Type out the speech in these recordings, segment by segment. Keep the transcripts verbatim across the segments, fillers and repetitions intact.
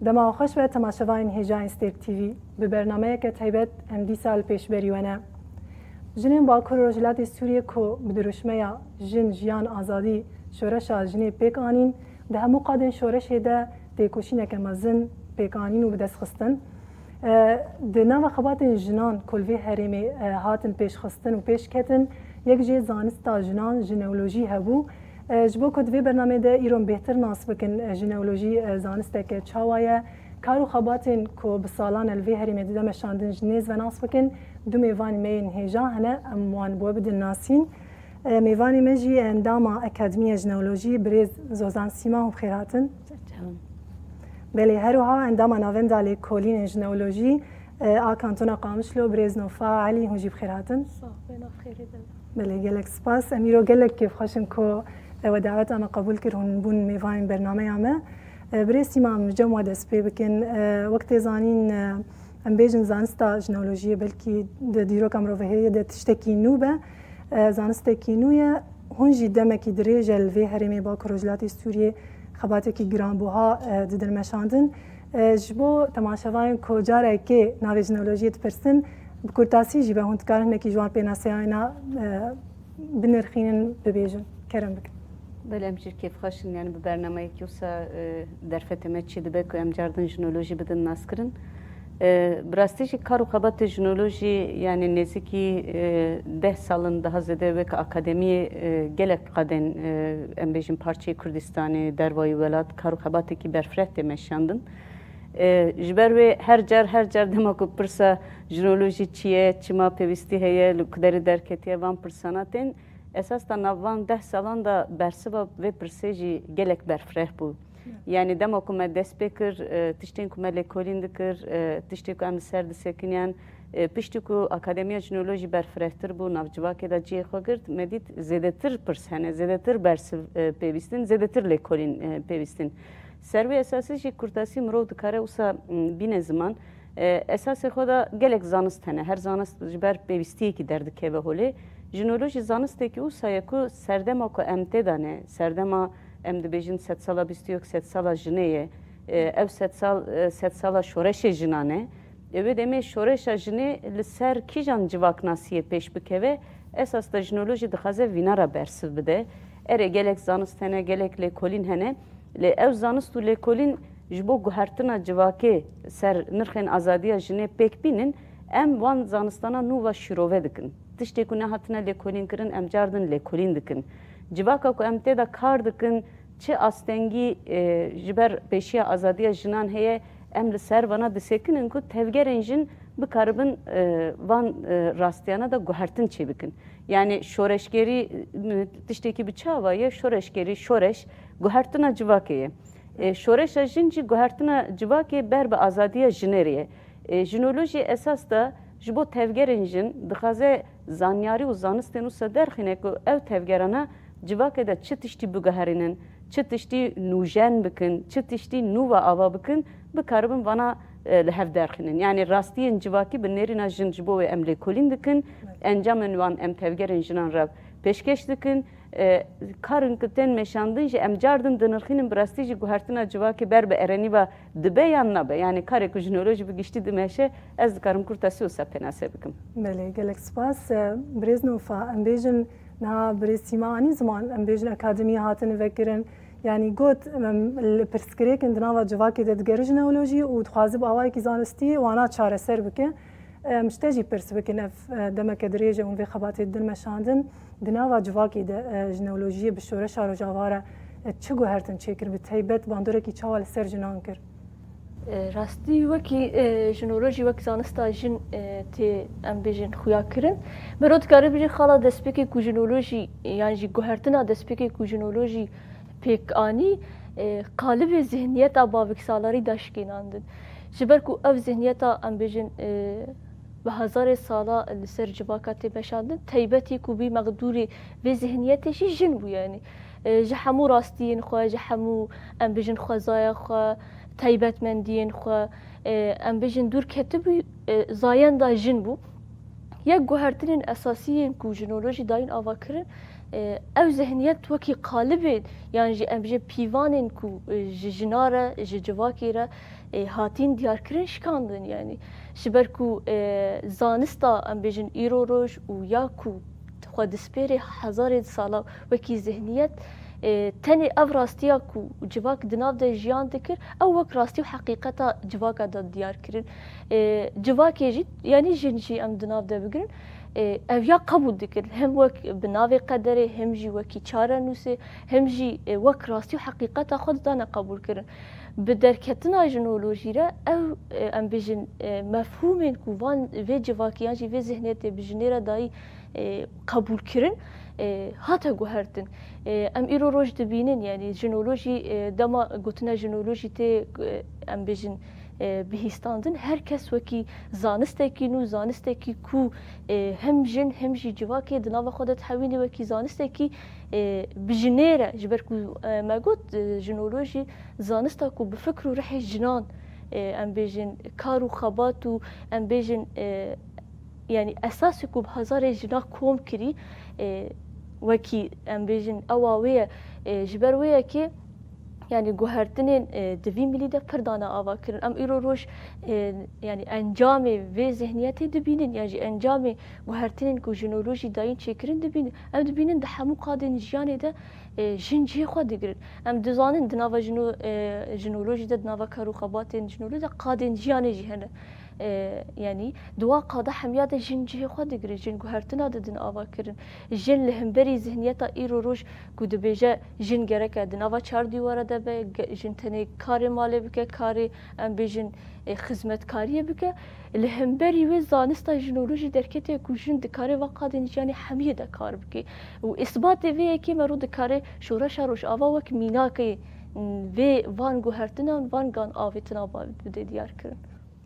Dema xweş be temaşevanên hêjayên Stêrk T V. Bi bernameyeke taybet em dîsa li pêşberî we ne. Jinên Bakur Rojhilatê Sûriyê ku bi dirûşmeya Jin, Jiyan, Azadî şoreşa jinê pêk anîn, di hemû qadên şoreşê de têkoşîneke mezin pêk anîn û bi dest xistin. E, di nava xebatên jinan ku li vê herêmê, e, hatin pêşxistin û pêşketin, yek jê zanista jinan, jineolojî, hebû. E, ji bo ku di vê bernameyê de îro em bêhtir nas bikin, e, jineolojî, e, zanisteke çawa ye, kar û xebatên ku bi salan e li vê herêmê dide meşandin ji nêz ve nas bikin, du mêvanên me yên hêja hene, em wan bi we bidin nasîn. E, mêvanê me jî endama Akademiya Jineolojî, birêz Zozan Sîma, hûn bi xêr hatin. Belê, her wiha endama Navenda Lêkolînên Jineolojî, e, a Kantona Qamişlo, birêz Nofa Elî, hûn jî bi xêr hatin. Sax be, nav xêrê de. Belê, gelek spas. Em îro gelek kêfxweş in ku, e, we daweta me qebûl kir, hûn bûn mêvanên bernameya me. E, birêz Sîma, em ji cem we dest pê bikin. E, wek tê zanîn, e, em bêjin zanista jineolojiyê belkî di dîroka mirovahiyê de tiştekî nû be. E, zanistekî nû ye. Hûn jî demekî dirêj e li vê herêmê Bakur Rojhilatê Sûriyê xebatekî giranbuha, e, didin meşandin. E, ji bo temaşevanên ku carekê navê jineolojiyê dipirsin, bi kurtasî jî be, hûn dikarin hinekî ji wan pênaseyanê, e, binirxînin, bibêjin. Kerem bikin. Belê, em jî kêfxweş in, yani bi bernameyekî wisa, e, derfetê me çê dibe ku em cardin jinolojî bidin naskirin. E, bi rastî jî kar û xebatê jinolojî, yani nêzîkî, e, deh salin daha zêde wek akademiyê, e, gelek qadên, e, em bêjin parçeyê Kurdistanê, dervayî welat, kar û xebatekî berfireh tê meşandin. E, ji ber wê her car, her car dema ku pirsa jinolojî çi ye, çima pêwîstî heye, li ku derê derketiye, van pirsana tên, esas da nav van deh salan da bersiva vê pirsê jî gelek berfireh bû. Yani dema ku me dest pê kir, e, tiştên ku me lêkolîn dikir, e, tiştê ku em li ser disekiniyan, e, piştî ku Akademiya Jinolojî berfirehtir bû, nav civakê de cihê xwe girt, me dît zêdetir pirs hene, zêdetir bersiv, e, pêwîstin, zêdetir lêkolîn, e, pêwîstin. Ser wê esasî jî kurtasî mirov dikare wisa, m, bîne ziman. E, esasê xwe de gelek zanist hene. Her zanist ji ber pêwîstiyekî derdikeve holê. Jinolojî zanistekî wisa ye ku serdema ku em tê de ne, serdema em dibêjin sedsala bîst û yek sedsala jinê ye. E, ev sedsal, e, sedsala şoreşê jinan e. E, wê demê şoreşa jinê li ser kîjan civaknasiyê pêş bikeve, esas de jinolojî dixwaze vîna re bersiv bide. Erê, gelek zanist hene, gelek lêkolîn hene. Lê ew zanist û lêkolîn ji bo guhertina civakê ser nirxên azadiya jinê pêk bînin, em wan zanistana nû ve şîrove dikin. Tiştê ku nehatine lêkolînkirin, em cardin lêkolîn dikin. Civaka ku em tê de kar dikin, çi astengî, e, ji ber pêşiya azadiya jinan heye, em li ser vana disekinin ku tevgerên jin bikaribin, e, van, e, rastiyana de guhertin çêbikin. Yani şoreşgerî, e, tiştekî bi çawa ye? Şoreşgerî, şoreş, guhertina civakê ye. E, şoreşa jin jî guhertina civakê ber bi azadiya jinê re ye. E, jinolojî esas de ji bo tevgerên jin dixwaze zanyarî û zanistên wisa derxîne ku ew tevgerana civakê de çi tiştî biguherînin, çi tiştî nûjen bikin, çi tiştî nû ve ava bikin, bikaribin vana, e, li hev derxînin. Yani rastiyên civakî bi nêrîna jin ji bo wê em lêkolîn dikin, encamên wan em tevgerên jinan re pêşkêş dikin, e, karên ku tên meşandin jî em cardin dinirxînin, bi rastî jî guhertina civakê ber bi erenî ve dibe yan nabe? Yani karê ku jinolojî bi giştî dimeşe, ez dikarim kurtasî wisa pênase bikim. Belê, gelek spas. E, birêz Nofa, em bêjin niha birêz Sîma anî ziman, em bêjin akademiyê hatine vekirin. Yani got, em li pirsgirêkin di nava civakê de digere jineolojî û dixwaze bi awayekî zanistî wana çareser bike. Em ji te jî pirs bikin, ev, e, demeke dirêj e hûn vê xebatê didin meşandin. Di nava civakê de, e, jineolojiyê bi şoreşa Rojava re, e, çi guhertin çêkir, bi taybet bandorekî çawa li ser jinan kir? E, rastî wekî, e, jinolojî wek zanista jin, e, tê, em bêjin, xuya kirin. Mero dikare bêje xala destpêkê ku jinolojî, yan jî guhertina destpêkê ku jinolojî pêk anî, e, qalibê zihniyeta baviksalarî daşkênandin. Ji ber ku ev zihniyeta, em bêjin, e, bi hezarê sala li ser civaka tê meşandin, teybetî ku bî mexdûrê vê zihniyetê jî jin bû, yani, e, ji hemû rastiyên xwe, ji hemû, em bêjin, xwezaya xwe, teybetmendiyên xwe, e, em bêjin, dûr ketibû, e, zayenda jin bû. Yek guhertinên esasî yên ku jinolojî dayîn ava kirin, e, ew zihniyet wekî qalibên yan jî em bêjin pîvanên ku, e, ji jina re, ji civakê re, e, hatîn diyarkirin şikandin. Yanî ji ber ku, e, zanista em bêjin îro roj û ya ku xwe dispêrê hezarên sala wekî zihniyet, e, tenê ev rastiya ku civak di nav de jiyan dikir, ew wek rastî û heqîqeta civaka de diyar kirin. E, civakê jî, yanî jin jî em di nav de bigirin, e, ev ya qebûl dikir. Hem wek bi navê qederê, hem jî wekî çarenûsê, hem jî, e, wek rastî û heqîqeta xwe didane qebûlkirin. Bi derketina jinolojî re ew, e, em bêjin, e, mefhûmên ku van vê civakê yan jî vê zihniyetê bi jinê re dayî, e, qebûlkirin, e, hate guhertin. E, em îro roj dibînin, yanî jinolojî, e, dema gotina jinolojî tê, e, em bêjin, e, bihîstandin, her kes wekî zanistekî nû, zanistekî ku, e, hem jin hem jî civakê di nava xwe de dihewînê, wekî zanistekî, e, bi jinê re, ji ber ku, e, me got, e, jinolojî zanista ku bi fikr û rihê jinan, e, em bêjin kar û xebat û em bêjin, e, yanî esasê ku bi hezarê jina kom kirî, e, wekî em bêjin ewa wê ye, e, ji ber wê yekê, yanî guhertinên, e, di vî milî de pir dane ava kirin. Em îro roj, e, yanî encamê vê zihniyetê dibînin, yan jî encamê guhertinên ku jinolojî dayîn çêkirin dibînin. Em dibînin di hemû qadên jiyanê de, e, jin cihê xwe digirin. Em dizanin di nava jino-, e, jinolojî de, di nava kar û xebatên jinolojî de qadên jiyanê jî hene. E, yanî di wa qada hemiya de jin cihê xwe digirin, jin guhertina didin ava kirin. Jin li hemberî zihniyeta îro roj ku dibêje jin gereke di nava çar dîwara de be, ge-, jin tenê karê malê bike, karê em bêjin, e, xizmetkariyê bike. Li hemberî wê zanista jinolojî derketiye ku jin dikare va qadên jiyanê hemiyê de kar bike. Û îsbatê vê yekê me ro dikare şoreşa Rojava wek mînakê, m, vê van guhertinan, van gan avêtina bidê diyar kirin.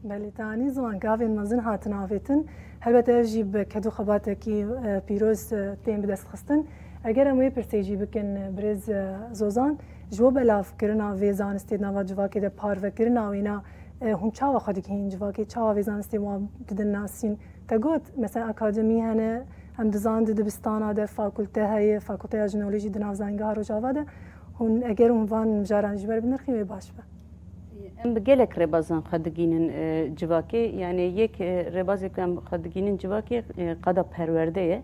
Belê, te anî ziman gavên mezin hatin avêtin. Helbet ev jî bi ked û xebatekî, e, pîroz, e, tên bi dest xistin. Eger em wê pirsê jî bikin, e, birêz, e, Zozan, ji bo belavkirina vê zanistê di nava civakê de parvekirina wîna, e, hûn çawa xwe digihînin civakê, çawa vê zanistê wan didin nasîn? Te got, mesela akademî hene, em dizanin di dibistana de fakulte heye, fakulteya jinolojî di nav Zanîngeha Rojava de. Hûn, eger hûn van mijaran ji ber binirxîn wê baş be. Em bi gelek rêbazan xwe digihînin, e, civakê. Yanî yek, e, rêbazê ku em xwe digihînin civakê, e, qada perwerde ye.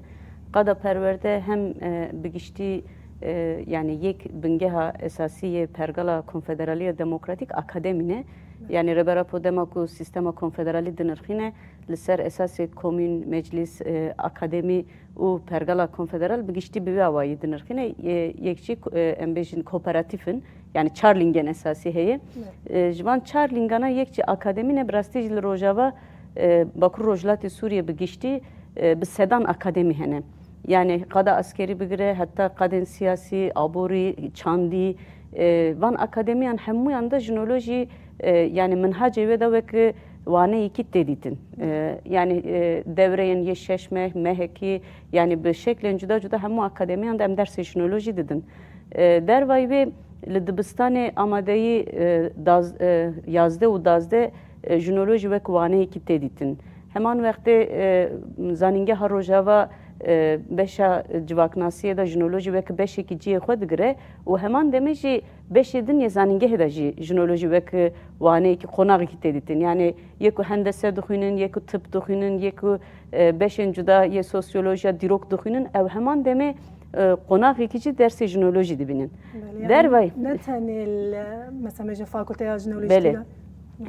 Qada perwerde hem, e, bi giştî, e, yanî yek bingeha esasî yê pergala konfederaliya demokratîk akademî ne. Yanî Rêber Apo dema ku sîstema konfederalî dinirxîne, li ser esasê komîn, meclîs, e, akademî û pergala konfederal bi giştî bi vê awayî dinirxîne. E, yek jî, e, em bêjin kooperatîf in, yanî çar lingên esasî heye. E, ji van çar lingana yek jî akademî ne, bi rastî jî li Rojava, e, Bakur Rojhilatê Sûriyê bi giştî, e, bi sedan akademî hene. Yanî qada eskerî bigire, heta qadên siyasî, aborî, çandî, e, van akademiyan hemûyan de jinolojî, e, yanî minhacê wê de wek waneyekî tê dîtin. E, yanî, e, dewreyên yê şeş meh, mehekî, yanî bi şeklên cuda cuda hemû akademiyan de em dersê jinolojî didin. E, dervayî wê li dibistanê amadeyî, e, daz-, e, yazdeh û dazdeh, e, jinolojî wek waneyekî tê dîtin. Heman wextê, e, Zanîngeha Rojava, e, beşa civaknasiyê de jinolojî wek beşekî cihê xwe digire û heman demê jî beşê din yê zanîngehê de jî jinolojî wek waneyekî, qonaxekî tê dîtin. Yanî yê ku hendese dixwînin, yê ku tib dixwînin, yê ku, e, beşên cuda yê sosyolojiya dîrok dixwînin, ew heman demê, e, qonaxekî jî dersê jinolojî dibînin. Belê, yanî dervayî ne tenê li, mesela, me jî fakulteya jinolojî Belê.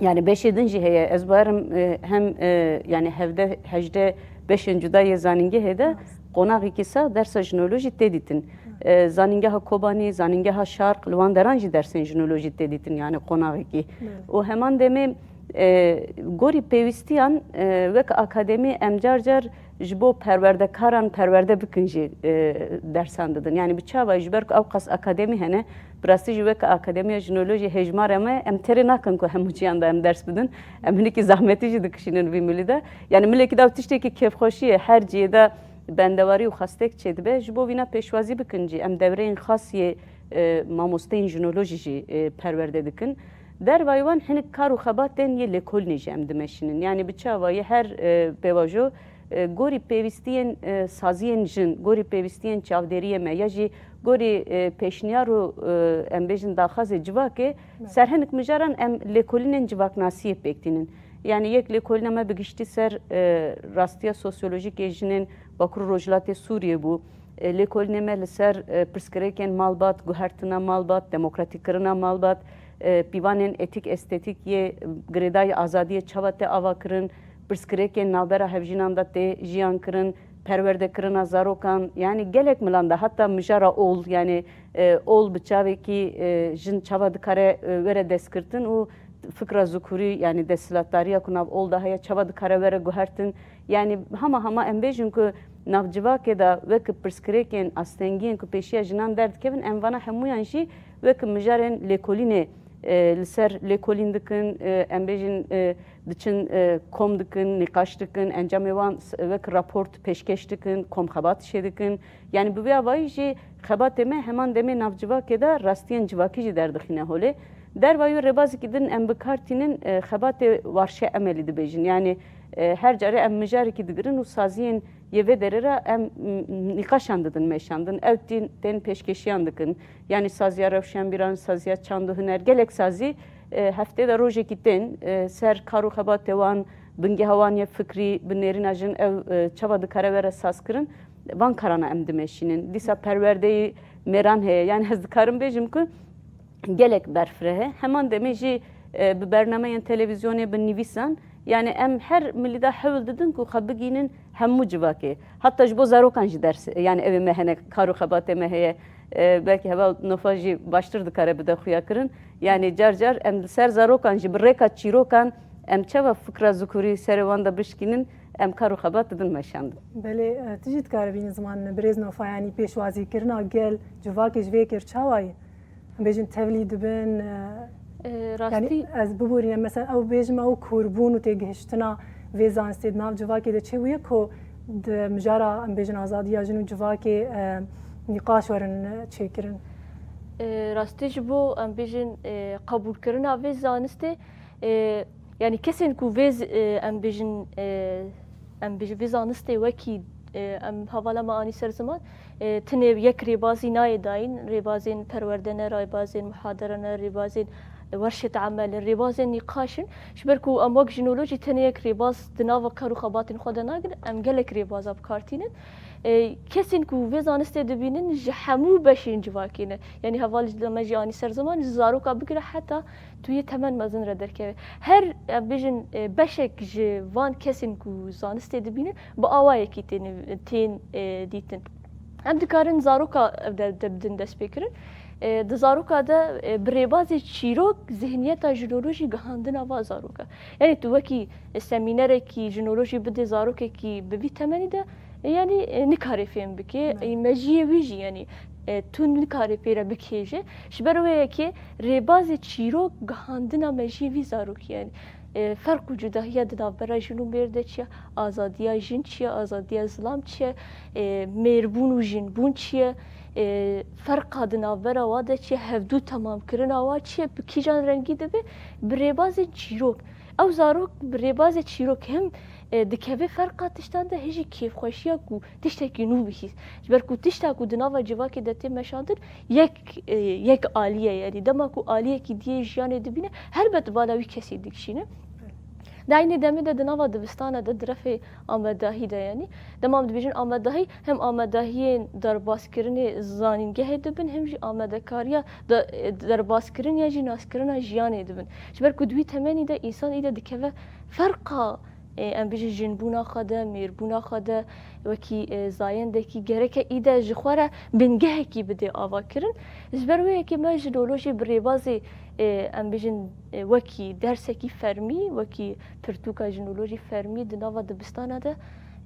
Yanî beşê din jî heye. Ez bawerim, e, hem, e, yanî hevdeh, hejdeh beşên cuda yê zanîngehê de qonaxekî sa dersa jinolojî tê dîtin. E, Zanîngeha Kobanî, Zanîngeha Şarq, li wan deran jî dersên jinolojî tê dîtin, yanî qonaxekî. Belê. Û heman demê, e, gorî pêwîstiyan, e, wek akademî em car car ji bo perwerdekaran perwerde bikin jî, e, dersan didin. Yanî bi çavayî ji ber ku ew qas akademî hene, bi rastî jî wek Akademiya Jinolojî hejmara me, em terê nakin ku hemû ciyan de em ders bidin. Em hinekî zehmetî jî dikişînin vî milî de. Yanî milekî de ew tiştekî kêfxweşî ye, her cihê de bendewarî û xastek çêdibe. Ji bo vîna pêşwazî bikin jî em dewreyên xas yê, e, mamosteyên jinolojî jî, e, perwerde dikin. Dervayî wan hinek kar û xebatên yê lêkolînê jî em dimeşînin. Yanî bi çavayî her, e, pêvajo E, gorî pêwîstiyên, e, saziyên jin, gorî pêwîstiyên çavdêriyê me ya jî gorî, e, pêşniyar û, e, em bêjin daxwazê civakê, ser hinek mijaran em lêkolînên civaknasiyê pêk tînin. Yani yek lêkolîna me bi giştî ser, e, rastiya sosyolojîk ê jinên Bakur û Rojhilatê Sûriyê bû. E, lêkolînê me li ser, e, pirsgirêkên malbat, guhertina malbat, demokratîkkirina malbat, e, pîvanên etîk estetîk yê girêdayî azadiyê çawa tê avakirin, pirsgirêkên navbera hevjînan de tê jiyan kirin, perwerdekirina zarokan, yani gelek milan de, heta mijara ol, yani, e, ol bi çavekî, e, jin çawa dikare, e, were destgirtin û fikra zikûrî, yani desthilatdariya ku nav ol de heye, çawa dikare were guhertin. Yani hema hema em bêjin ku nav civakê de wek pirsgirêkên astengiyên ku pêşiya jinan derdikevin, em vana hemûyan jî wek mijarên lêkolînê, e, li ser lêkolîn dikin, e, em bêjin, e, diçin, e, kom dikin, nîqaş dikin, encamê wan s-, wek raport pêşkêş dikin, kom xebat çêdikin. Yani bi vê avayî jî xebatê me heman demê nav civakê de rastiyên civakî jî derdixîne holê. Derva wî rêbazekî din em bi kar tînin, e, xebatê warşe emelî dibêjin. Yani, e, her carê em mijarekî digirin û saziyên yê vê derê re em, m, nîqaşan didin meşandin. Ew tîn, tên pêşkêşiyan dikin. Yani saziya rewşenbîran, saziya çand û huner, gelek sazî, e, heftê de rojekî tên, e, ser kar û xebatê wan, bingeha wan yê fikrî, bi nêrîna jin ew, e, çawa dikare were sazkirin, van karana em dimeşînin. Dîsa perwerdeyî mêran heye. Yani ez dikarim bêjim ku gelek berfireh e. Heman demê jî, e, bi bernameyên televîzyonê, bi nivîsan, yani em her milî de hewl didin ku xwe bigînin hemû civakê. Heta ji bo zarokan jî ders, yani ew ê me hene, kar û xebatê me heye. E, belkî heval Nofa jî baştir dikare bide xuya kirin. Yani car car em li ser zarokan jî bi rêka çîrokan em çawa fikra zikûrî serê wan de bişkînin, em kar û xebat didin meşandin. Belê, e, tu jî dikaribînî ziman birêz Nofa, yanî pêşwazîkirina gel, civakê ji vê yekê re çawa ye? Em bêjin tevlî dibin, e, E, rastî. Yanî ez biborînim, mesela ew bêjim ew korbûn û têgihiştina vê zanistê di nav civakê de çêbûye ku di mijara, em bêjin, azadiya jin û civakê, e, nîqaş werin, e, çêkirin. E, rastî ji bo, em bêjin, e, qebûlkirina vê zanistê, e, yanî kesên ku vê z-, e, em bêjin, e, em bêjin vê zanistê wekî, e, em hevala me anî ser ziman, e, tinê yek rêbazî nayê dayîn, rêbazên perwerde ne, rêbazên muhadere ne, rêbazên werşê teamel in, rêbazên nîqaş in. Ji ber ku em wek jinolojî tenê yek rêbaz di nava kar û xebatên xwe de nagin, em gelek rêbaza bi kar tînin. E, kesên ku vê zanistê dibînin ji hemû beşên civakê ne. Yanî heval ji me jî anî ser ziman, ji zaroka bigire heta tu yê temen mezin re derkeve. Her, em bêjin, e, beşek ji van kesên ku zanistê dibînin, bi awayekî tên, tên, e, dîtin. Em dikarin zaroka ev de, de bidin destpêkirin. E, di zaroka de, e, bi rêbazê çîrok zihniyeta jinolojî gihandina va zaroka. Yanî tu wekî, e, semînerekî jinolojî bidê zarokekî bi vî temenî de, e, yanî, e, nikarê fêm bike. Evet. E, mejiyê wî jî, yanî, e, tu nikarê pê re bikêje. Ji ber wê yekê rêbazê çîrok gihandina mejiyê vî zarokî, yanî, e, ferq û cudahiya di navbera jin û mêr de çi ye, azadiya jin çi ye, azadiya zilam çi ye, e, mêrbûn û jinbûn çi ye, e, ferqa di navbera wa de çi ye, hevdû temamkirina wa çi ye, bi kîjan rengî dibe, bi rêbazên çîrok. Ew zarok bi rêbazê çîrok hem, e, dikeve ferqa tiştan de, hê jî kêfxweşiya ku tiştekî nû bihîst. Ji ber ku tişta ku di nava civakê de tê meşandin, yek, e, yek alî ye, yanî dema ku aliyekî diyê jiyanê dibîne, helbet bala wî kesî dikişîne. Di eynê demê de di nava dibistana de, di refê amadahî de, yanî dema em dibêjin amadahî, hem amadahiyên derbazkirinê zanîngehê dibin, hem jî amadekariya de, e, derbazkirin ya jî naskirina jiyanê dibin. Ji ber ku di wî temenî de însan îde dikeve ferqa, e, em bijin jinbûna xwe de, mêrbûna xwe de, wekî, e, zayendekî gereke îde ji xwe re bingehekî bidê avakirin. Ji ber wê yekê me jinolojî bi rêbazê, e, em bijin, e, wekî dersekî fermî, wekî pirtûka jinolojî fermî di nava dibistana de,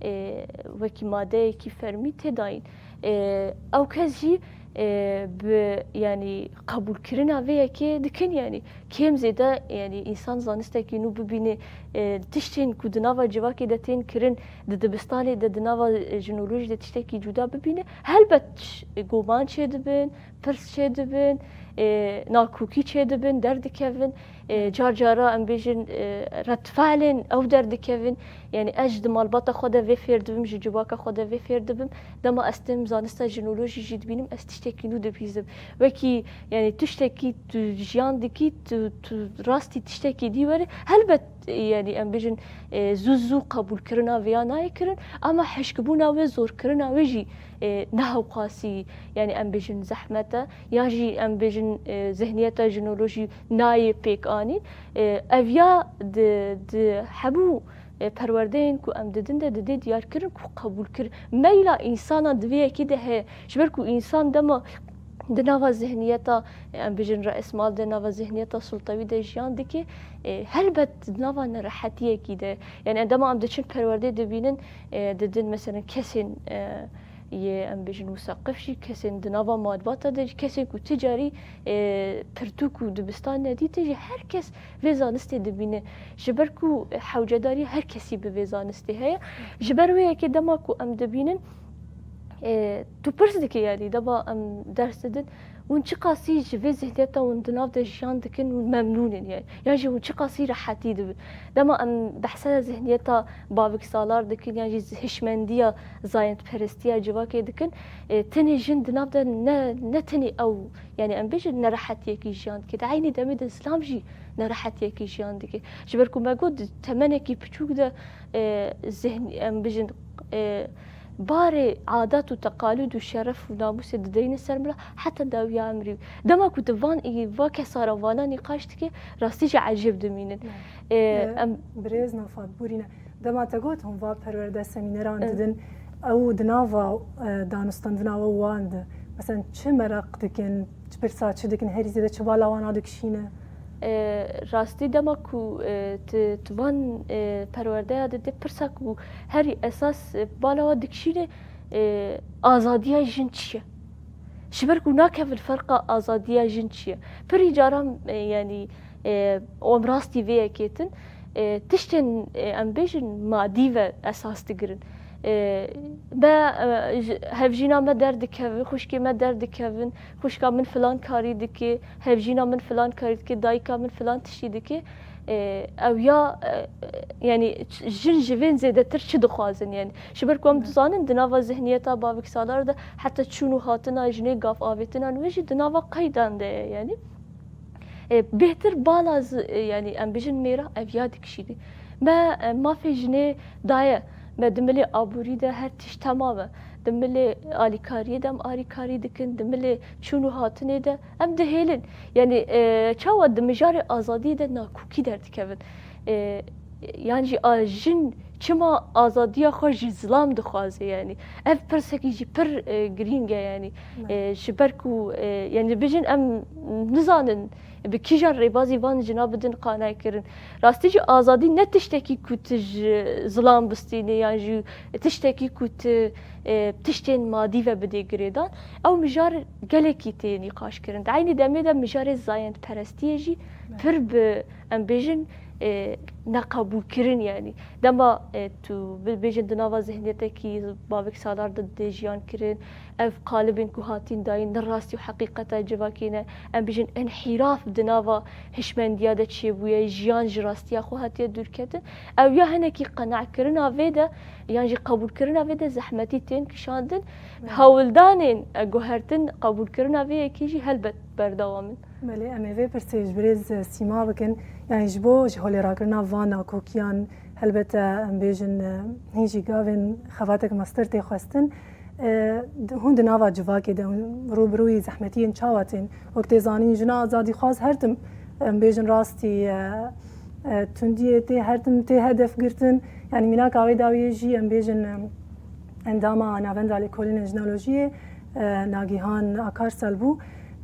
e, wekî madeyekî fermî tê dayîn. E, ew kes jî, e, bi, yanî qebûlkirina vê yekê dikin, yanî kêm zêde, yanî însan zanistekî nû bibîne, e, tiştên ku di nava civakê de tên kirin, di dibistanê de, di nava, e, jinolojî de tiştekî cuda bibîne, helbet ş-, goman çêdibin, pirs çêdibin, e, nakokî çêdibin, derdikevin, e, car cara em bêjin, e, redfelên ew derdikevin. Yanî ez ji di malbata xwe de vê fêr dibim, ji civaka xwe de vê fêr dibim. Dema ez tim zanista jinolojî jî dibînim, ez tiştekî nû dibihîzim. Wekî, yanî tiştekî tu jiyan dikî, tu, tu rastî tiştekî dî were. Helbet, yanî em bêjin, e, zû zû qebûlkirina vêya nayê kirin, ama hişkbûna wê, zorkirina wê jî, e, ne hewqasî, yanî em bêjin zehmet e, yan jî em bêjin, e, zihniyeta jinolojî nayê pêk anîn. E, ev ya di, di hemû, e, perwerdeyên ku em didin de didê diyarkirin ku qebûlkir-, meyla însana di vê yekê de heye. Ji ber ku însan dema di nava zihniyeta, e, em bêjin reismal de, nava zihniyeta sultewî de jiyan dike, e, helbet di nava nerehetiyekî de. Yanî dema em diçin perwerdê dibînin, e, didin, meselen, kesên, e, yê, em bêjin, musaqif jî, kesên di nava malbata de jî, kesên ku ti carî, e, pirtûk û dibistan nedîte jî, her kes vê zanistê dibîne. Ji ber ku hewcedariya her kesî bi vê zanistê heye. Ji ber wê yekê dema ku em dibînin, e, tu pirs dikî, yanî dema em ders didin, hûn çiqasî ji vê zihniyeta hûn di nav de jiyan dikin, hûn memnûn in, yanî, yan jî hûn çiqasî rehetî dibin. Dema em behsa zihniyeta bavik salar dikin, yan jî hişmendiya zayendperestiya civakê dikin, e, tenê jin di nav de ne, ne tenê ew, yanî em bêjin nerehetiyekî jiyan dike. Di eynî demê de zilam jî nerehetiyekî jiyan dike. Ji ber ku me got di temenekî piçûk de, e, zihn-, em bêjin, e, barê adat û teqalûd û şeref û namûsê dideyne ser mila heta dawiya emrî. Dema ku tu van, va kesa re vana nîqaş dikî, rastî jî ecêb dimînin. E, E, em birêz Nofat, borîne. Dema te got hûn va perwerde semîneran E. didin, ew di nava, e, danûstandina we wan de, meselen, çi meraq dikin, çi pirsa çi dikin, herî zêde çi bala wana dikişîne? E, rastî dema ku, e, tu, tu van, e, perwerdeya didî, pirsa ku herî esas, e, bala we dikişîne, e, azadiya jin çi ye? Ji ber ku nakevin ferqa azadiya jin çi ye. Pirî caran, e, yanî, e, em rastî vê yekê tin, e, tiştên, e, em bêjin madî ve esas digirin. E, me, e, ji, hevjîna me derdikevin, xwişkê me derdikevin, xwişka min filan karî dike, hevjîna min filan karî dike, dayika min filan tiştî dike. E, ew ya, e, yanî ç-, jin ji vê zêdetir çi dixwazin, yanî? Ji ber ku em Ne. dizanin di nava zihniyeta bavik salar de heta çûn û hatina jinê, gav avêtina nû jî di nava qeydan de ye, yanî. E, bêhtir bala zi-, e, yanî em bijin mêra ev ya dikişîne. Me, e, mafê jinê daye. Me di milê aborî de her tişt temam e. Di milê alîkariyê de em alîkarî dikin, di milê çûn û hatinê de em dihêlin. Yanî, e, çawa di mijarê azadiyê de nakokî derdikevin? E, yan jî a jin çima azadiya xwe ji zilam dixwaze, yanî? Ev pirsekî jî pir, e, girîng e, yanî. E, ji ber ku, e, yanî bijin em nizanin bi kîjan rêbazî van jina bidin qanaykirin. Rastî jî azadî ne tiştekî ku tu ji zilam bistînî yan jî tiştekî ku tu, e, tiştên madî ve bidê girêdan. Ew mijar gelekî tê nîqaşkirin. Di eynî demê de mijarê zayendperestiyê jî Evet. pir bi, em bêjin, e, neqebûlkirin, yanî. Dema, e, tu bi-, bêjin di nava zihniyetekî bavek salar de dê jiyan kirin, ev qalibên ku hatîn dayîn ne rastî û heqîqeta civakê ne. Em bijin înhîraf di nava hişmendiya de çêbûye, jiyan ji rastiya xwe hatiye dûrketin. Ew ya hinekî qenatkirina vê de, yan jî qebûlkirina vê de zehmetî tên kişandin. Evet. Hewldanên, e, guhertin, qebûlkirina vê yekê jî helbet berdewam in. Belê, em ê vê pirsê ji birêz Sîma bikin. Yanî ji bo ji holê rakirina van nakokiyan, helbet, e, em bêjin, e, hîn jî gavên xebatek mestir tê xwestin. E, di-, hûn di nava civakê de, hûn rû bi rûyî zehmetiyên çawa tên? Wek tê zanîn, jina azadîxwaz her tim, em bêjin rastî, e, e, tundiyê tê, her tim tê hedef girtin. Yanî mînaka wê dawiyê jî, em bêjin, e, endama Navenda Lêkolînên Jinolojiyê, e, Nagihan Akarsel bû.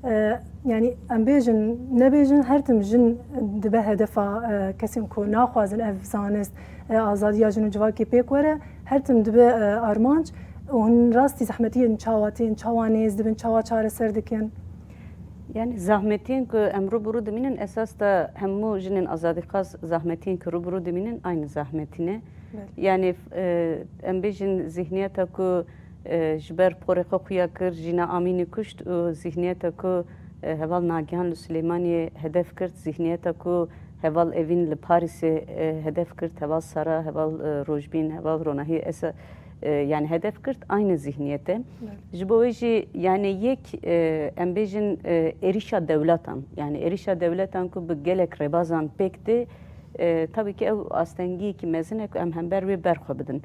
E, yanî em bêjin, nebêjin, her tim jin dibe hedefa, e, kesên ku naxwazin ev zanist, e, azadiya jin û civakê pêk were, her tim dibe, e, armanc. Û hûn rastî zehmetiyên çawa tên, çawa nêz dibin, çawa çareser dikin? Yani zahmetiyên ku em rû bi rû dimînin, esas de hemû jinên azadîxwaz zahmetiyên ku rû bi rû dimînin aynî zahmetî ne. Belê. Yani e, em bêjin zihniyeta ku e, ji ber porê xwe xuya kir, Jîna Amînî kuşt û zihniyeta ku e, heval Nagihan li Silêmaniyê hedef kir, zihniyeta ku heval Evîn li Parîsê e, hedef kir, heval Sara, heval e, Rojbîn, heval Ronahî esa e, yani hedef kir, aynî zihniyet e. Ji bo wê jî yani yek e, em bêjin e, êrîşa dewletan, yani êrîşa dewletan ku bi gelek rêbazan pêk tê, e, tabii ki ew astengiyekî mezin e ku em hember wê berxwe bidin.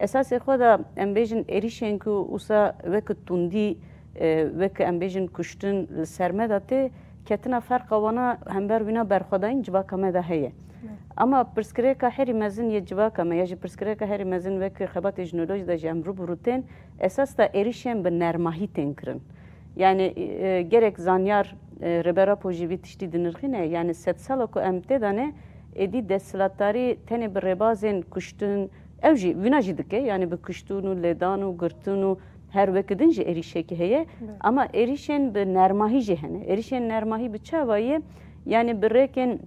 Esasê xwe de em bêjin êrîşên ku wisa wek tundî, e, wek em bêjin kuştin li ser me de tê, ketina ferqa wana hember wîna berxwedayîn civaka me de heye. Ama pirsgirêka herî mezin yê civaka me ya jî pirsgirêka herî mezin wek xebatê jinolojî de jî em rû bi rû tên, esas de êrîşên bi nermahî tên kirin. Yani e, gerek zanyar e, Rêber Apo jî vî tiştî dinirxîne, yani sedsala ku em tê de ne, êdî desthilatdarî tenê bi rêbazên kuştin, ew jî, vîna jî dike, yani bi kuştin û lêdan û girtin û her wekî din jî êrîşekî heye. Ama êrîşên bi nermahî jî hene. Êrîşên nermahî bi çawa ye? Yani bi rêkên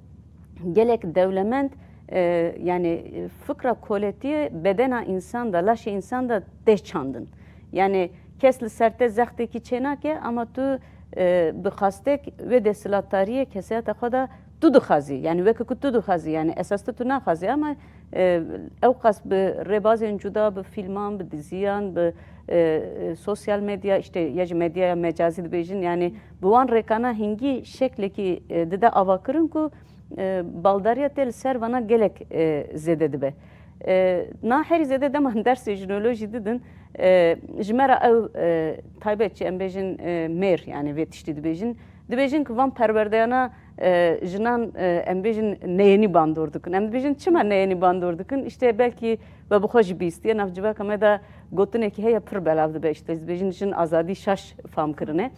gelek dewlemend, e, yani fikra koletiyê bedena însan de, laşê însan de tê çandin. Yani kes li ser te zextekî çênake, ama tu e, bi xastek wê desthilatdariyê kesayeta xwe de tu dixwazî, yani weke ku tu dixwazî, yani esas tu, tu naxwazî, ama e, ew qas bi rêbazên cuda, bi fîlman, bi diziyan, bi e, e, sosyal medya, işte ya jî medyaya mecazî dibêjin, yani bi wan rêkana hingî şeklekî e, dide avakirin ku e, baldariya te li ser vana gelek e, zêde dibe. E, na herî zêde dema dersê jinolojî didin, e, ji me re ew e, taybet jî em bêjin e, mêr, yani vê tiştî dibêjin. Dibêjin ku van perwerdeyana e, jinan e, em bêjin neyenî bandor dikin. Em dibêjin çima neyenî bandor dikin? İşte belkî we bi xwe jî bîstiye, nav civaka me de gotinekî heye pir belav dibe, işte dibêjin jin azadî şaş fam kirine.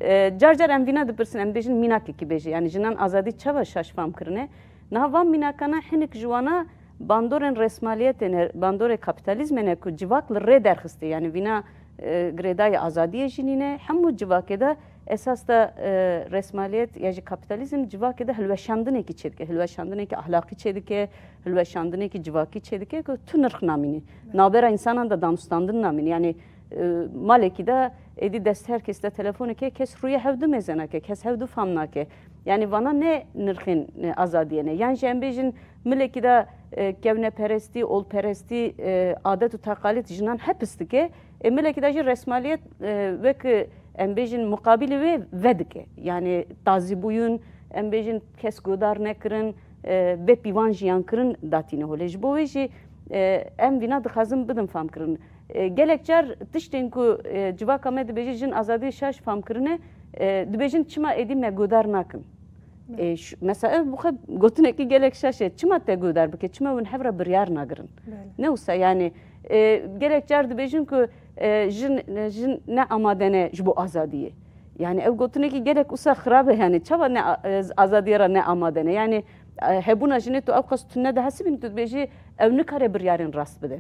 E, car car em vîna dipirsin, em dibêjin mînakekî bêje, yani jinan azadî çawa şaş fam kirine? Niha van mînakana hinek ji wana bandorên resmaliyetê ne, bandorê kapîtalîzmê ne ku civak li rê derxistê, yani vîna e, girêdayî azadiyê jî nîne. Hemû civakê de esas de e, resmaliyet ya jî kapîtalîzm civakê de hilweşandinekî çêdike, hilweşandinekî ahlaqî çêdike, hilweşandinekî civakî çêdike ku tu nirx namînî. Navbera însanan de danûstandin namînî. Yani e, malekî de êdî dest her kes de telefonekê, kes rûyê hev du mêze nake, kes hev du fam nake. Yani vana ne nirxên e, azadiyê ne. Yan jî em bêjin milekî de e, kevneperestî, olperestî, e, adet û teqalîd jinan hepis dike. E, milekî de jî resmaliyet e, wek em bêjin muqabilî wê vedike. Yani tazîbûyûn, em bêjin kes godar nekirin, e, bê pîvan jiyan kirin datîne holê. Ji bo wê jî e, em vîna dixwazin bidin fam kirin. E, gelek car tiştên ku e, civaka me dibêje jin azadiyê şaş fam kirine, e, dibêjin çima êdî me godar nakin. E, ş- mesela ev bi xwe gotinekî gelek şaş e. Çima te godar bike? Çima hûn hev re biryar nagirin? Belê. Ne wisa yani e, gelek car dibêjin ku e, jin, jin ne amade ne ji bo azadiyê. Yani ev gotinekî gelek wisa xirab e yani. Çawa ne a- e, azadiyê re ne amade ne? Yani e, hebûna jinê tu ew qas tune dihesibînî, tu dibêjî ew nikare biryarên rast bide.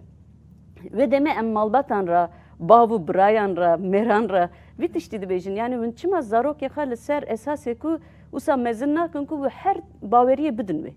Wê demê em malbatan re, bav û birayan re, mêran re vî tiştî dibêjin. Yani hûn çima zarokê xwe li ser esasê ku wisa mezin nakin ku wî her baweriyê bidin wê?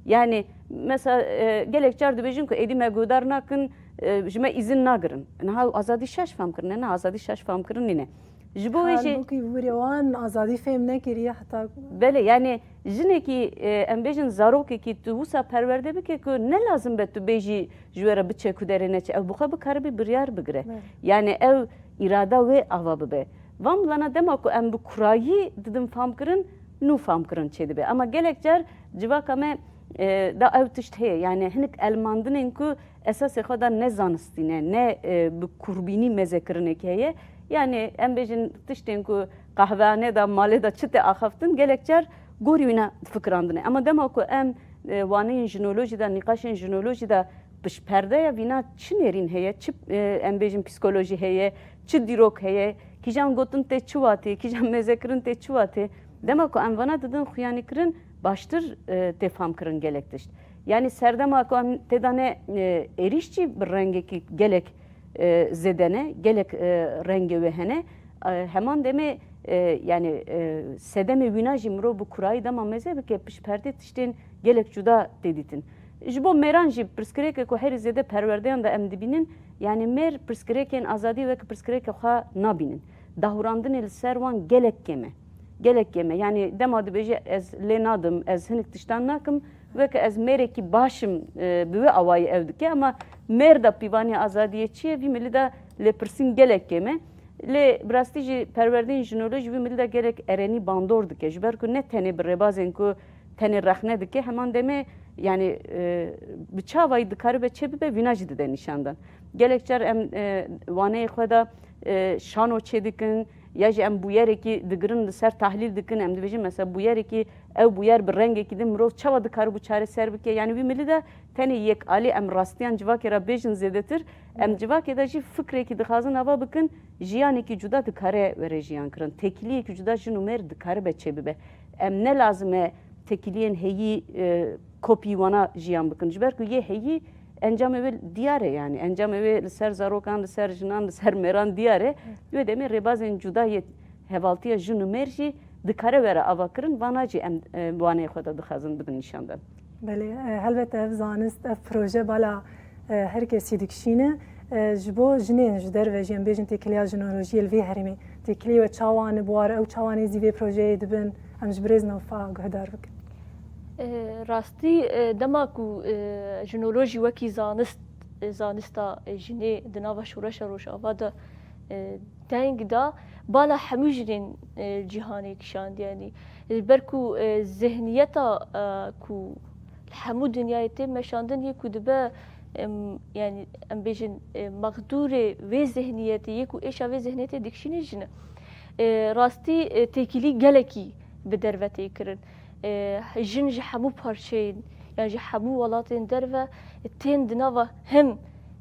Yani mesela e, gelek car dibêjin ku êdî me godar nakin, e, ji me îzin nagirin. Niha ew azadî şaş fam kirine, ne azadî şaş fam kirin nîne. Ji bo wê jî Halbûkî wîrê wan azadî fêm nekiriye heta Belê, yani jinekî e, em bêjin zarokekî tu wisa perwerde bike ku ne lazim be tu bêjî ji wê re biçe ku derê neçe, ew bi xwe bikaribî biryar bigire. Belê. Yani ew îrada wê ava bibe. Van bilana dema ku em bi kurayî didin fam kirin, nû fam kirin çêdibe. Ama gelek car civaka me e, da ew tişt heye. Yani hinek elmandinên ku esasê xwe de ne zanistî ne, ne e, bi kurbînî mezekirinekî heye. Yani em bêjin tiştên ku qehvehanê de, malê de çi tê axaftin, gelek car gorî wîna fikirandine. Ama dema ku em e, waneyên jinolojî de, nîqaşên jinolojî de piştperdeya vîna çi nêrîn heye, çi e, em bêjin psîkolojî heye, çi dîrok heye, kîjan gotin tê çi watê, kîjan mezekirin tê çi watê. Dema ku em vana didin xuyanîkirin, baştir e, tê fam kirin gelek tişt. Yani serdema ku em tê de ne e, êrîş jî bi rengekî gelek e, zêde ne, gelek, e, rengê wê hene. E, heman demê, e, yani, e, sedemê wîna jî mirov bi kurayî dema meze bike, pişt perdê tiştên gelek cuda tê dîtin. Ji bo mêran jî pirsgirêke ku herî zêde perwerdeyan de em dibînin, yani mêr pirsgirêkên azadiyê weke pirsgirêke xwe nabînin. Dahurandinê li ser wan gelek kêm e. Gelek kêm e. Yani dema dibêje ez lê nadim, ez hinek tiştan nakim, weke ez mêrekî baş im, e, bi wê awayî ew dike, ama mêr de pîvaniya azadiyê çi ye, vî milî de lêpirsîn gelek kêm e. Lê bi rastî jî perwerdeyên jinolojî vî milî de gelek erenî bandor dike. Ji ber ku ne tenê bi rêbazên ku tenê rexne dike, heman demê, yani, e, bi çavayî dikaribe çêbibe, vîna jî dide nîşandan. Gelek car em, e, waneyê xwe de, e, şano çêdikin, ya jî em bûyerekî digirin li ser tahlîl dikin, em dibêjin mesela bûyerekî, ew bûyer bi rengekî din mirov çawa dikaribû çareser bike? Yani wî milî de tenê yek alî em rastiyan civakê re bêjin zêdetir, em civakê de jî fikrekî dixwazin ava bikin, jiyanekî cuda dikare were jiyan kirin, têkiliyekî cuda jin û mêr dikaribe çêbibe. Em ne lazim e têkiliyên heyî, e, kopî wana jiyan bikin. Ji ber ku yê heyî encamê wê diyar e, yani encamê wê li ser zarokan, li ser jinan, li ser mêran diyar e. Wê demê rêbazên cuda yê hevaltiya jin û mêr jî dikare were avakirin, vana jî em, e, waneyê xwe de dixwazin bidin nîşandan. Belê, e, helbet ev zanist, ev proje bala, e, her kesî dikişîne. E, ji bo jinên ji derve jî em bêjin têkiliya jinolojiyê li vê herêmê têkilî we çawa ne bi war, ew çawa nêzî vê projeyê dibin, em ji birêz Newfa guhdar bikin. E, rastî, e, dema ku, e, jinolojî wekî zanist, e, zanista, e, jinê di nava şoreşa Rojava de, e, deng da, bala hemû jinên, e, cîhanê kişand, yanî. Ji ber ku, e, zihniyeta, e, ku li hemû dinyayê tê meşandin yê ku dibe, em, yanî em bêjin, e, mexdûrê vê zihniyetê yê ku êşa vê zihniyetê dikişîne jin e. E, rastî, e, têkilî gelekî bi derve tê kirin. E, jin ji hemû parçeyên, yan ji hemû welatên derve tên di nava him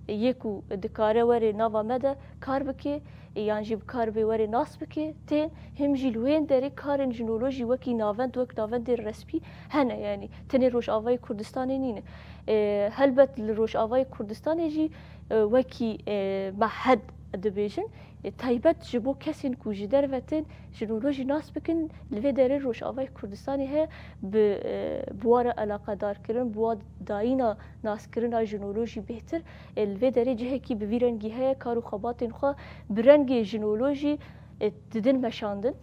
yê ku dikare were nava me de kar bike, yan jî bi kar bê were nas bike, tên him jî li wê derê karên jinolojî wekî navend, wek navendên resmî hene, yanî tenê Rojavayê Kurdistanê nîne. E, helbet li Rojavayê Kurdistanê jî, e, wekî, e, mehed dibêjin, e, taybet ji bo kesên ku ji derve tên jinolojî nas bikin, li vê derê Rojavayê Kurdistanê heye bi, e, bi wa re eleqedar kirin, bi wa dayîna naskirina jinolojî bêhtir. E, li vê derê cihekî bi vî rengî heye, kar û xebatên xwe bi rengê jinolojî, e, didin meşandin.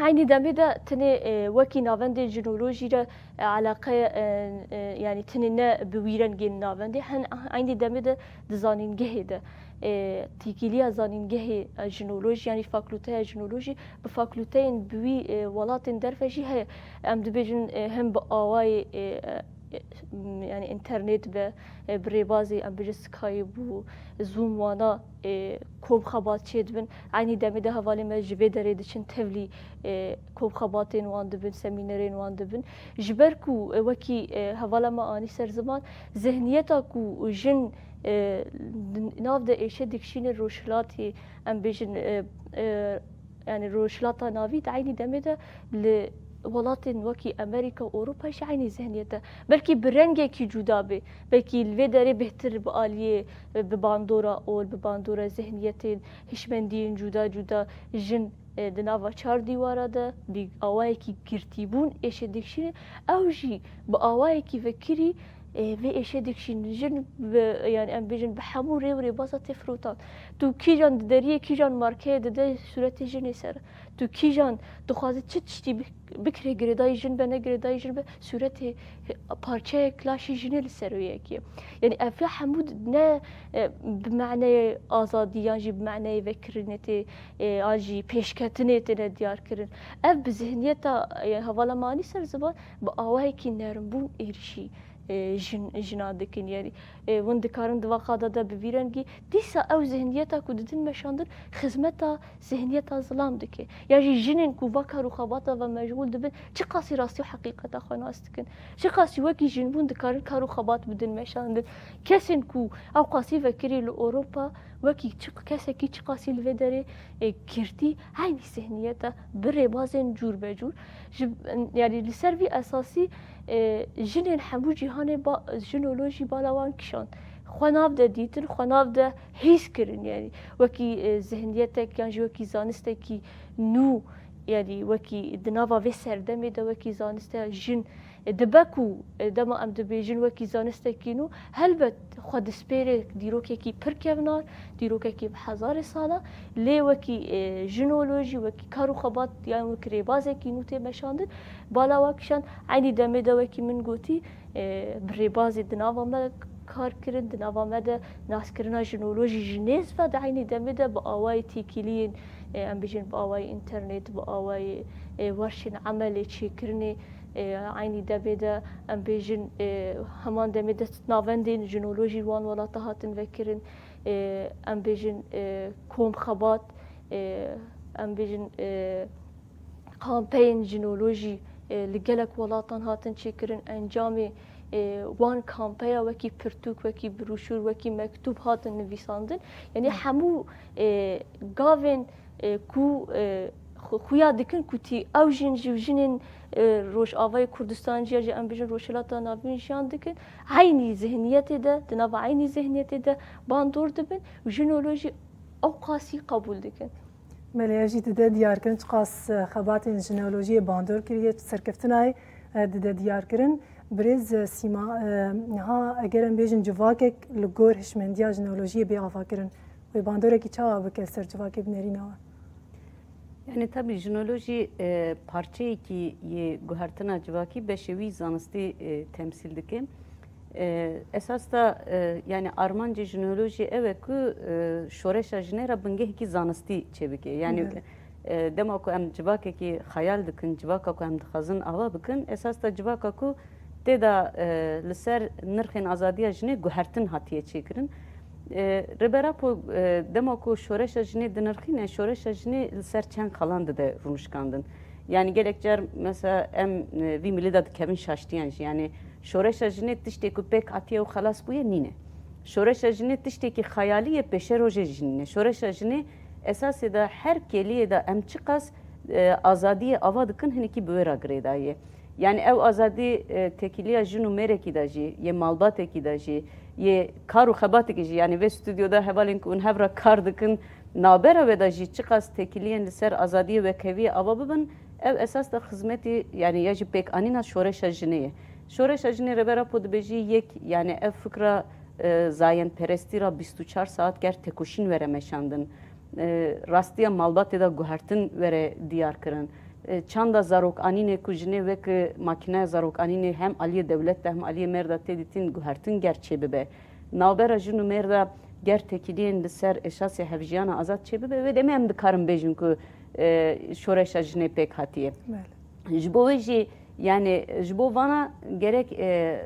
Eynî demê de tenê, e, wekî navendên jinolojî re, e, eleqe, e, e, yanî tenê ne bi wî rengên navendê, hen eynî demê de di zanîngehê de, e, têkiliya zanîngehê, e, jinolojî, yanî fakulteya jinolojî bi fakulteyên bi wî, e, welatên derve jî heye. Em dibêjin, e, him bi awayê, e, e, yanî înternet be, e, bi rêbazê, em bêjin Skype û Zoom wana, e, kom xebat çêdibin. Eynî demê de hevalên me ji vê derê diçin tevlî, e, kom xebatên wan dibin, semînerên wan dibin. Ji ber ku, e, wekî, e, hevala me anî ser ziman, zihniyeta ku jin, e, di nav de êşe dikişîne rojhilatê, em bêjin, e, e, yanî Rojhilata Navî di eynî demê de li welatên wekî Amerîka, Ewropa jî eynî zihniyet e. Belkî bi rengekî cuda bê, belkî li vê derê bêhtir bi aliyê, bi bandora ol, bi bandora zihniyetên hişmendiyên cuda cuda jin, e, di nava çar dîwara de bi awayekî girtîbûn êşe dikişîne. Ew jî bi awayekî vekirî, e, vê êşe dikişînin. Jin bi, yanî em bêjin bi hemû rê û rêbaza tê firotan. Tu kîjan di deriyê, kîjan markeyê dide sûretê jinê ser. Tu kîjan dixwaze çi tiştî bi-, bikire girêdayî jin be, ne girêdayî jin be, sûretê parçeyek laşê jinê li ser wê yekê. Yanî ev ya hemû ne, e, bi maneyê azadî yan jî bi maneyê vekirinê tê, e, an jî pêşketinê têne diyar kirin. Ev bi zihniyeta, e, hevala me anî ser ziman, bi awayekî nermbûn êrişî, e, jin, jinan dikin. Yanî, e, hûn dikarin di van qada de bi vî rengî, dîsa ew zihniyeta ku didin meşandin, xizmeta zihniyeta zilam dike. Ya jî jinên ku va kar û xebata ve meşgûl dibin, çiqasî rastî û heqîqeta xwe nas dikin. Çiqasî wekî jinbûn dikarin kar û xebat bidin meşandin. Kesên ku ew qasî vekirî li Ewropa, wekî çi, kesekî çiqasî li vê derê, e, girtî, eynî zihniyeta bi rêbazên cûr be cûr. Ji, yanî li ser vî esasî, e, jinên hemû cîhanê ba-, jinolojî bala wan kişand. xwe nav de dîtin, xwe nav de hîs kirin, yanî wekî, e, zihniyetek yan jî wekî zanistekî nû, yanî wekî di nava vê serdemê de wekî zaniste jin, e, dibe ku, e, dema em dibêjin wekî zanistekî nû, helbet xwe dispêre dîrokekî pir kevnar, dîrokekî bi hezarê sala, lê wekî, e, jinolojî, wekî kar û xebat yan wekî rêbazekî nû tê meşandin, bala wa kişand, eynî demê de wekî min gotî, e, bi rêbazê di nava me kar kirin, di nava me de naskirina jinolojî ji nêz ve, di eynî demê de bi awayê têkiliyên, e, em bêjin bi awayê înternet, bi awayê, e, werşên emelê çêkirinê, e, eynî demê de em bêjin, e, heman demê de navendên jinolojî wan welata hatin vekirin, e, em bêjin, e, kom xebat, e, em bêjin, e, kampeyên jinolojî, e, li gelek welatan hatin çêkirin. Encamê, e, wan kampeya wekî pirtûk, wekî broşûr, wekî mektûb hatin nivîsandin. Yanî hemû, e, gavên, e, ku, e, xu-, xuya dikin ku tî ew jin ji jinên, e, Rojavayê Kurdistan jî ya jî em bêjin Rojhilata Navîn jiyan dikin. Eynî zihniyetê de, di nava eynî zihniyetê de bandor dibin û jinolojî ew qasî qebûl dikin. Belê, ev jî dide diyarkirin çiqas, e, xebatên jineolojiyê bandor kiriye, serkeftinayê, e, dide diyarkirin. Birêz, e, Sîma, e, niha eger em bêjin civakek li gor hişmendiya jineolojiyê bê avakirin, wê bandorekî çawa bike li ser civakê bi nerîna we? Yani tabî jineolojî, e, parçeyekî yê guhertina civakî beşê wî zanistî, e, temsîl dike. E, esas da, e, yani armancê jineolojiyê ew e ku, e, şoreşa jinê re bingehekî zanistî çêbike. Yani, Belê. e, dema ku em civakekî xeyal dikin, civaka ku em dixwazin ava bikin, esas da civaka ku tê de, e, li ser nirxên azadiya jinê guhertin hatiye çêkirin. E, Rêber Apo, e, dema ku şoreşa jinê dinirxîne, şoreşa jinê li ser çend xalan dide rûnişkandin. Yani gelek car mesela em, e, vî milî de dikevin şaştiyan jî. Yani şoreşa jinê tiştê ku pêk hatiye û xelas bûye nîne. Şoreşa jinê tiştekî xeyalî ye, pêşerojê jî nîne. Şoreşa jinê esasê de her kêliyê de em çiqas, e, azadiyê ava dikin, hinekî bi wê re girêdayî ye. Yani ew azadî, e, têkiliya jin û mêrekî de jî, yê malbatekî de jî, yê kar û xebatekî jî, yani vê stûdyoda hevalên ku hûn hev re kar dikin, navbera wê de jî çiqas têkiliyên li ser azadiyê wekheviyê ava bibin, ew esas de xizmetî, yani ya jî pêkanîna şoreşa jinê ye. Şoreşa jinê Rêber Apo dibêjî yek, yani ev fikra, e, zayenperestî re bîst û çar saet ger têkoşîn were meşandin. E, rastiya malbatê de guhertin were diyar kirin. E, çanda zarokanînê ku jinê wek makîneya zarokanînê hem aliyê dewlet de hem aliyê mêr de tê dîtin guhertin ger çêbibe. Navbera jin û mêr de ger têkiliyên li ser esasê hevjiyana azad çêbibe, wê demê em dikarin bêjin ku, e, şoreşa jinê pêk hatiye. Belê. Ji bo wê jî, yani ji bo vana gerek, e, e,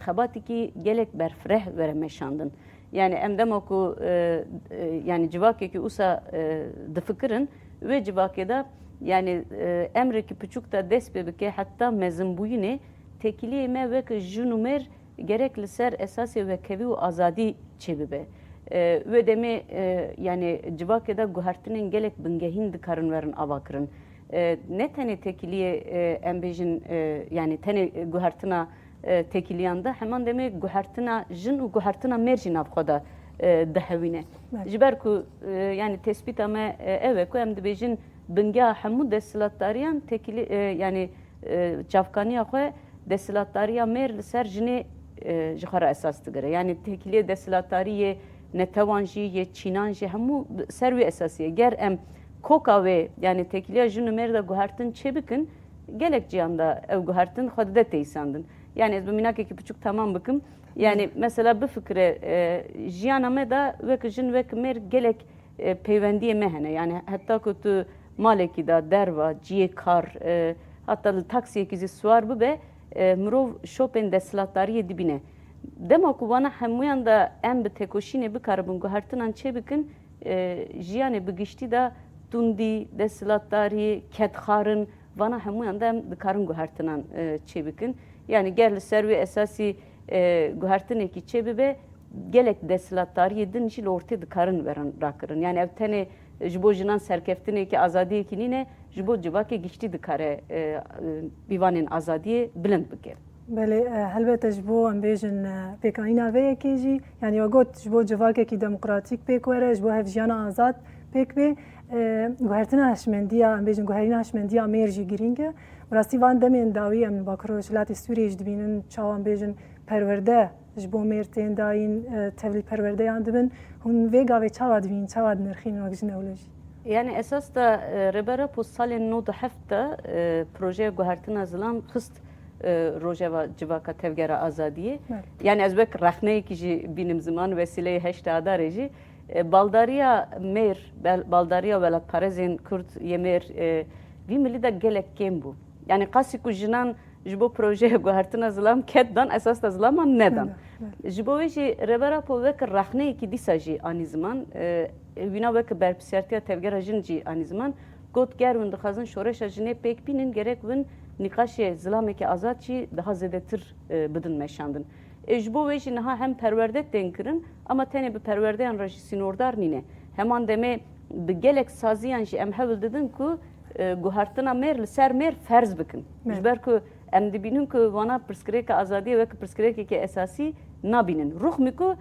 xebatekî gelek berfireh were meşandin. Yani em dema ku, e, e, yani civakekî usa, e, difikirin, wê civakê de yani, e, emrekî piçûk de dest pê bike heta mezinbûyînê, têkiliyê me wek jin û mêr gerek li ser esasê wekhevî û azadî çêbibe. E, wê demê, e, yani civakê de guhertinên gelek bingehîn dikarin werin avakirin. E, ne tenê têkiliyê, e, em bêjin, e, yani tenê guhertina, e, têkiliyan de, heman demê guhertina jin û guhertina mêr jî nav xwe de, e, dihewîne. Belê. Ji ber ku, e, yani tespîta me, e, ew e ku em dibêjin bingeha hemû desthilatdariyan têkilî, e, yani, e, çavkaniya xwe desthilatdariya mêr li ser jinê, e, ji xwe re esas digire. Yani têkiliyê desthilatdarî yê netewan jî, yê çînan jî hemû ser wî esasî ye. Ger em koka wê, yani têkiliya jin û mêr de guhertin çêbikin, gelek ciyan de ew guhertin xwe dide teyîsandin. Yani ez bi mînakekî piçûk temam bikim. Yani mesela bifikire, e, jiyana me de wek jin, wek mêr gelek, e, peywendiyê me hene. Yani heta ku tu malekî de, derva, ciyê kar, e, heta li taksiyekî zî siwar bibe, e, mirov şopên desthilatdariyê dibîne. Dema ku wana hemûyan de em bi têkoşînê bikaribin guhertinan çêbikin, e, jiyanê bi giştî de tundî, desthilatdarî, kedxarin, vana hemûyan de em dikarin guhertinan, e, çêbikin. Yani ger li ser wê esasî, e, guhertinekî çêbibe, gelek desthilatdariyê din jî li ortê dikarin werin rakirin. Yani ev tenê ji bo jinan serkeftinekî, azadiyekî nîne, ji bo civakê giştî dikare, e, e, pîvanên azadiyê bilind bike. Belê, e, helbete ji bo, em bêjin, e, pêkanîna vê yekê jî, yanî we got, ji bo civakekî demokratîk pêk were, ji bo hevjiyana azad pêk bê, e, guhertina hişmendiya, em bêjin guherîna hişmendiya mêr jî girîng e. Bi rastî van demên dawî em li Bakur Rojhilatê Sûriyê jî dibînin, çawa em bêjin perwerde ji bo mêr tên dayîn, e, tevlî perwerdeyan dibin. Hûn vê gavê çawa dibînin, çawa dinirxînin wek jin ewle jî? Yani esas da, e, Rêber Apo salên nod û heft de, e, projeya guhertina zilam xist, e, rojeva civaka tevgera azadiyê. Evet. Yani ez wek rexneyekî jî bînim ziman, wesîleyê heştê Adarê jî, e, baldariya mêr, bel-, baldariya welatparêzên Kurd yê mêr, e, vî milî de gelek kêm bû. Yani qasî ku jinan ji bo projeya guhertina zilam ked dan, esas da zilaman nedan. Nedan, evet. Ji bo wê jî Rêber Apo wek rexneyekî dîsa jî anî ziman, e, wîna wek berpirsiyartiya tevgera jin jî anî ziman, got, ger win dixwazin şoreşa jinê pêk bînin, gerek win nîqaşê zilameke azad jî daha zêdetir, e, bidin meşandin. E, ji bo wê jî niha hem perwerde tên kirin, ama tenê bi perwerdeyan re jî sînordar nîne. Heman demê bi gelek saziyan jî em hewl didin ku, e, guhertina mêr li ser mêr ferz bikin. Evet. Ji ber ku em dibînin ku vana pirsgirêka azadiyê wek pirsgirêkeke esasî nabînin. Rûxmî ku,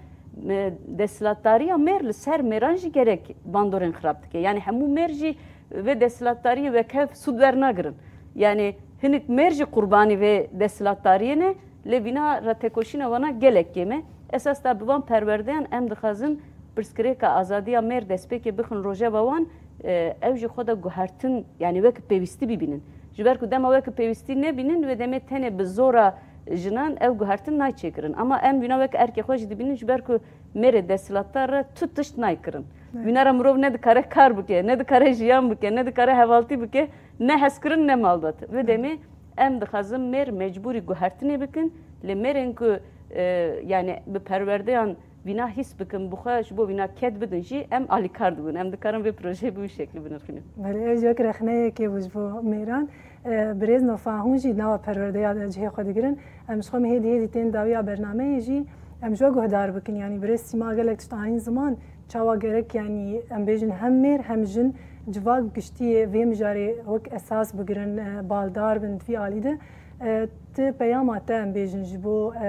e, desthilatdariya mêr li ser mêran jî gerek bandorên xirab dike. Yani hemû mêr jî vê desthilatdariyê wekhev sûd wernagirin. Yani hinek mêr jî qurbanî vê desthilatdariyê ne, lê vîna re têkoşîna wana gelek kêm e. Esas da bi van perwerdeyan em dixwazin pirsgirêka azadiya mêr destpêkê bixin rojeva wan, e, ew jî xwe de guhertin, yani wek pêwîstî bibînin. Ji ber ku dema wek pêwîstî nebînin, wê demê tenê bi zora jinan ew guhertin nayê çêkirin. Ama em wîna wek erkê xwe jî dibînin, ji ber ku mêrê desthilatdar re tu tişt nayê kirin. Evet. Wîna re mirov ne dikare kar bike, ne dikare jiyan bike, ne dikare hevaltî bike, ne hezkirin, ne malbat. Vê Evet. demê em dixwazin mêr mecbûrî guhertinê bikin, lê mêrên ku, e, yani bi perwerdeyan vîna hîs bikin, bi xwe ji bo vîna ked bidin jî em alîkar dibin. Em dikarin vê projeyê bi wî şeklî binirxînin. Belê, ev jî wek rexneyekê bû ji bo mêran. E, birêz Nofa, hûn jî nava perwerdeya de cihê xwe digirin. Em ji xwe hêdî hêdî tên dawiya bernameyê jî em ji we guhdar bikin. Yanî birêz Sîma gelek tişt anîn ziman, çawa gerek, yanî em bêjin hem mêr hem jin civak giştiyê vê mijarê wek esas bigirin, e, baldar bin di vî alî de. E, ti peyama te, em bêjin, ji bo, e,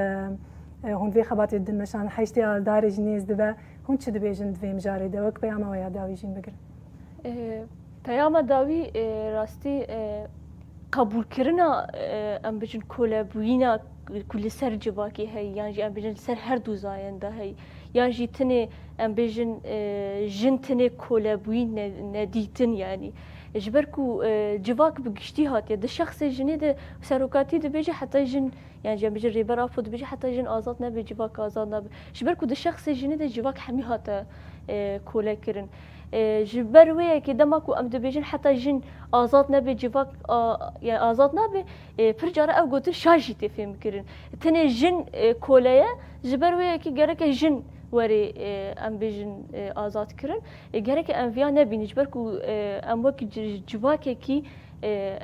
e, hûn vê xebatê didin meşan, heştê Adarê jî nêz dibe, hûn çi dibêjin di vê mijarê de? Wek peyama we ya dawî jî bigirin. E, peyama dawî, e, rastî, e, qebûlkirina, e, em bêjin kolebûyîna ku li ser civakê heye, yan jî em bêjin li ser her du zayenda heye, yan jî tenê em bêjin, e, jin tenê kolebûyî ne-, nedîtin, yanî. Ji ber ku, e, civak bi giştî hatiye, di şexsê jinê de serokatî dibêje heta jin, yan jî em bêjin Rêber Apo dibêje heta jin azad nebe, civak azad nabe. Ji ber ku di şexsê jinê de civak hemî hate, e, kole kirin. E, ji ber wê yekê dema ku em dibêjin heta jin azad nebe, civak a-, yani azad nabe, e, pir cara ev gotin şaş jî tê fêhmkirin. Tenê jin, e, kole ye, ji ber wê yekê gereke jin were, e, em bêjin, e, azad kirin. E, gereke em viya nebînin, ji ber ku, e, em wek ci-, civakekî, e, e,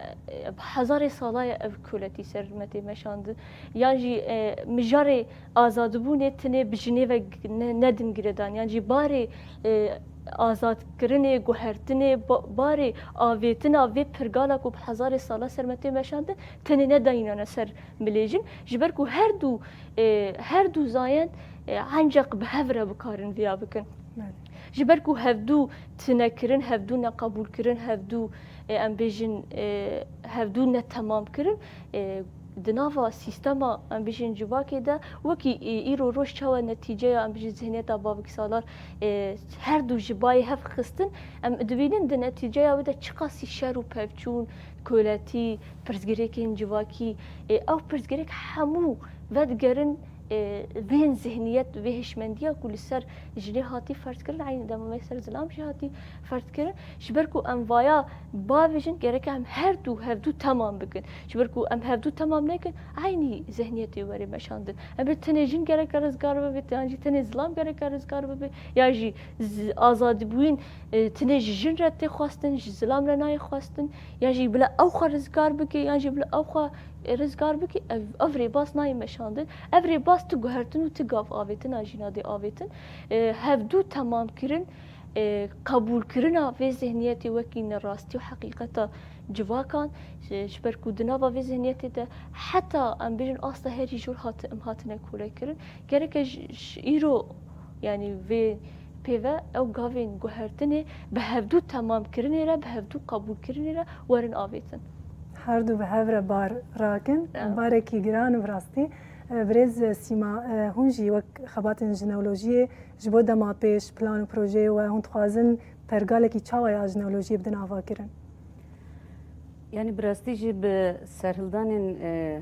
bi hezarê sala ye ev koletî ser me tê meşandin. Yan jî, e, mijarê azadbûnê tenê bi jinê ve g-, ne, nedin girêdan. Yan jî barê, e, azadkirinê, guhertinê, ba-, barê avêtina vê pirgala ku bi hezarê sala ser me tê meşandin, tenê nedayînane ser milê jin. Ji ber ku her du, e, her du zayend, e, enceq bi hev re bikarin viya bikin. Belê. Ji ber ku hevdu tune kirin, hevdu neqebûl kirin, hevdu, e, em bêjin, e, hevdu netemam kirin, e, di nava sîstema, em bêjin, civakê de, wekî, e, îro roj çawa netîceya, em bêjin, zihniyeta bavkî salar, e, her du ji bayê hev xistin, em dibînin di netîceya wê de çiqasî şer û pevçûn, koletî, pirsgirêkên civakî, e, ew pirsgirêk hemû vedigerin, e, vên zihniyet, vê hişmendiya ku li ser jinê hatî ferz kirin, eynî dema me ser zilam jî hatî ferz kirin. Ji ber ku em vaya bavêjin, gerek em her du, hevdu temam bikin. Ji ber ku em hevdu temam nekin, eynî zihniyetê were meşandin. Em bê tenê jin gereke rizgar bibe, yan jî tenê zilam gereke rizgar bibe, ya jî z-, azadîbûyîn, e, tenê ji jin re tê xwestin, ji zilam re nayê xwestin, yan jî bila ew xwe rizgar bike, yan jî bila ew xwe, e, rizgar bike, ev, ev rêbaz nayê meşandin. Ev rêbaz tu guhertin û tu gav avêtina jî nadê avêtin. E, hevdu temam kirin, E, qebûlkirina vê zihniyetê wekî nerastî û heqîqeta civakan, e, ji ber ku di nava vê zihniyetê de heta em bêjin asta herî jor hati-, em hatine korekirin. Gereke ji, ji îro, yanî vê pêve ew gavên guhertinê bi hevdû temamkirinê re, bi hevdû qebûlkirinê re werin avêtin. Her du bi hev re bar rakin. Ya. Barekî giran û bi rastî. E, birêz Sîma, e, hûn jî wek xebatên jineolojiyê ji bo dema pêş, plan û projeyê we hûn dixwazin pergalekî çawa ya jineolojiyê bidin avakirin? Yani bi rastî jî bi serhildanên, e, e,